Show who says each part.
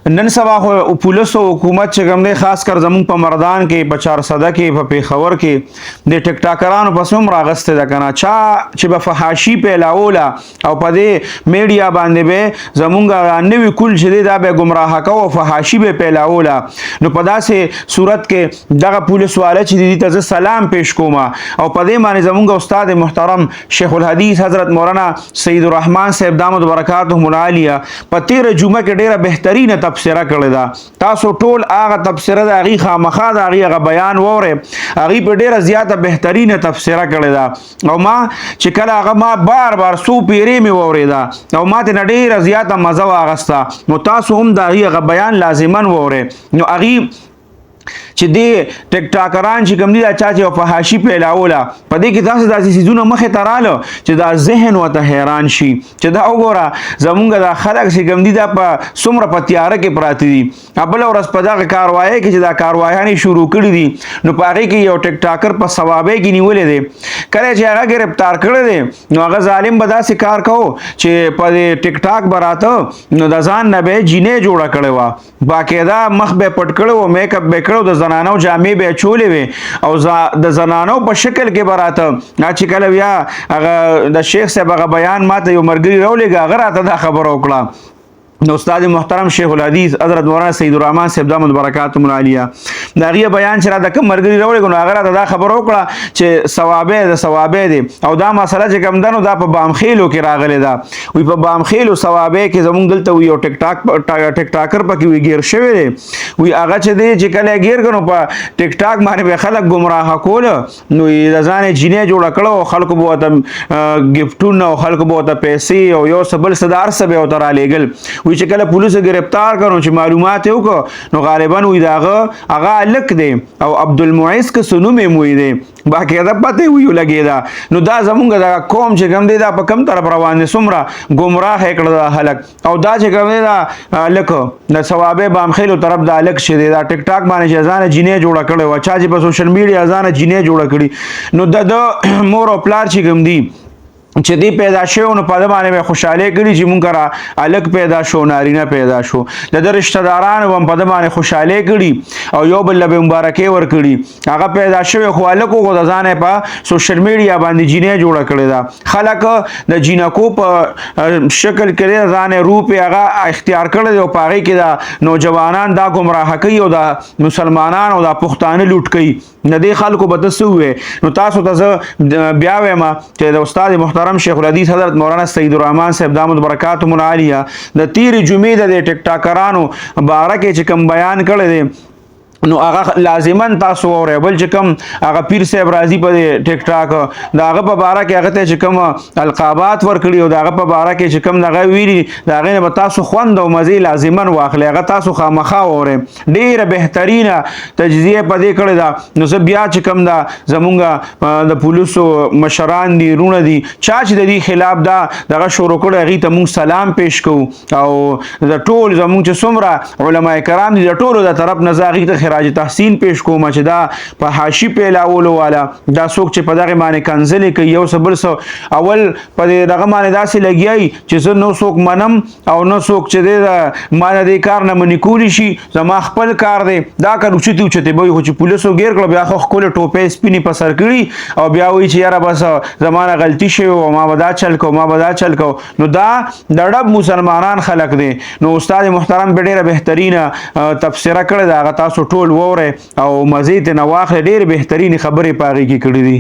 Speaker 1: نن سبا خو پولیسو حکومت چې کوم دی، خاص کر زمونږ په مردان کې، په چارسده کې، په پیښور کې د ټیک ټاکرانو پسې هم راغستې ده کنه. چا چې به فحاشي پیلاوله او په دې میډیا باندې به زمونږ نوی کول چې دی دا به ګمراه کو او فحاشي به پیلاوله، نو په داسې صورت کې دغه پولیس والا چې دي ته زه سلام پیش کوم. او په دې معنی زمونږ استاد محترم شیخ الحدیث حضرت مولانا سید الرحمن صاحب دامت برکاتهم العالیه په 13 جمعه کې ډیره بهترینه تبصره کړې ده. تاسو ټول هغه تبصره د هغې خامخا د هغې هغه بیان واورئ، هغې په ډیره زیاته بهترینه تبصره کړې ده. او ما چې کله هغه ما بار بار څو پیرې مې واورېده او ما ته ډیره زیاته مزه واغسته، نو تاسو هم د هغې هغه بیان لازما واورئ. نو هغې چې دې ټیک ټاکران چې کوم دي، دا چا چې فحاشي پیلاوله، په دې کې تاسو داسې څیزونه مخې ته راله چې دا ذهن ورته حیران شي چې دا وګوره، زمونږ دا خلک چې کوم دي دا په څومره په تیاره کې پراته دي. بله ورځ په دغه کاروایۍ کې چې دا کاروایانې شروع کړي دي، نو په هغې کې یو ټیک ټاکر په صوابۍ کې نیولی دی. کله چې هغه ګرفتار کړی دی، نو هغه ظالم به داسې کار کوو چې په دې ټیک ټاک به راته، نو د ځان نه به یې جینۍ جوړه کړې وه، باقاعده مخ به یې پټ کړی و، میک اپ به یې کړی و، د زنانو جامې به یې اچولې وې او د زنانو په شکل کې به راته. چې کله بیا هغه د شیخ صاحب هغه بیان ماته یو ملګري راولېږه، هغه راته دا خبره وکړه. نو استاد محترم شیخ الحدیث حضرت مولانا سید الرحمن صاحب دامت برکاتهم العالیه د هغې بیان چې را د کوم ملګري راولېږه، نو هغه راته دا خبره وکړه چې صوابې د صوابې دی او دا مسله چې کوم ده نو دا په بامخیلو کې راغلې ده. وی په بامخیلو صوابې کې زمونږ دلته وی یو ټیک ټاکر پکې وی ګیر شوی دی. وی هغه چې دی چې کله ګیر کړو، په ټیک ټاک باندې به خلک ګمراه کول، نو یې د ځانه جینۍ جوړه کړه او خلکو به ورته ګفټونه او خلکو به ورته پیسې او یو څه بل څه د هر څه به ورته رالیږل. وی چې کله پولیسو ګرفتار کړو، چې معلومات یې وکړو، نو غالبا وی د هغه هغه هلک دی او عبدالمعز که څه نوم یې وی دی، باقاعده پته یې وی ولګېده. نو دا زمونږ دغه قوم چې کوم دی دا په کوم طرف روان دی؟ څومره ګمراه یې کړه دا هلک. او دا چې کوم دی دا هلک د صوابې بامخیلو طرف دا هلک چې دی، دا ټیک ټاک باندې چې ځانه جینۍ جوړه کړې وه، چا چې په سوشل میډیا ځانه جینۍ جوړه کړي، نو د ده مور او پلار چې کوم دي چې دی پیدا شوی، نو په ده باندې به خوشحالي کړي چې مونږ را هلک پیدا شو، نارینه پیدا شو. د ده رشته دارانو به هم په ده باندې خوشحالي کړي او یو بل له به مبارکۍ ورکړي. هغه پیدا شوی خو هلک و، خو د ځانه په سوشل میډیا باندې جینۍ جوړه کړې ده. خلک د جینکو په شکل کې د ځانه روپ یې هغه اختیار کړی دی او په هغې کې دا نوجوانان دا ګمراه کوي او دا مسلمانان او دا پښتانه لوټ کوي. د دې خلکو به ته څه ووایې؟ نو تاسو ته زه بیا وایم چې د استاد محترم شیخ الحدیث حضرت مولانا سید الرحمن صاحب دامت برکاتهم العالیه د تیرې جمعې د دې ټیک ټاکرانو باره کې چې کوم بیان کړی دی، نو هغه لازما تاسو واورئ. بل چې کوم هغه پیر صاحب راځي په دې ټیک ټاک، د هغه په باره کې هغه ته چې کوم القابات ورکړي او د هغه په باره کې چې کوم دغه ویلي، د هغې نه به تاسو خوند او مزې لازما واخلئ. هغه تاسو خامخا واورئ، ډېره بهترینه تجزیه په دې کړې ده. نو زه بیا چې کوم دا زمونږ د پولیسو مشران دي، وروڼه دي، چا چې د دې خلاف دا دغه شروع کړی، هغې ته مونږ سلام پیش کوو. او د ټول زمونږ چې څومره علما کرام دي، د ټولو د طرف نه زه هغې ته خراج تحسین پیش کوم چې دا په حاشي پیلاولو والا دا څوک چې په دغه باندې کنځلې کوي، یو څه بل څه، اول په دې دغه باندې داسې لګیایي چې زه نو څوک منم او نه څوک چې دی دا ما د دې کار نه منې کولی شي، زما خپل کار دی. دا کار اوچتې اوچتې به وي، خو چې پولیسو ګیر کړو، بیا خو ښکلې ټوپۍ سپینې په سر کړي او بیا وایي چې یاره بس زما نه غلطي شوې وه، ما به دا چل کو، ما به دا چل کو. نو دا د ډب مسلمانان خلک دی. نو استاد محترم په ډېره بهترینه تبصره کړې ده، هغه تاسو ټول واورئ او مزې ترې نه واخلئ. ډېرې بهترینې خبرې په هغې کې کړې دي.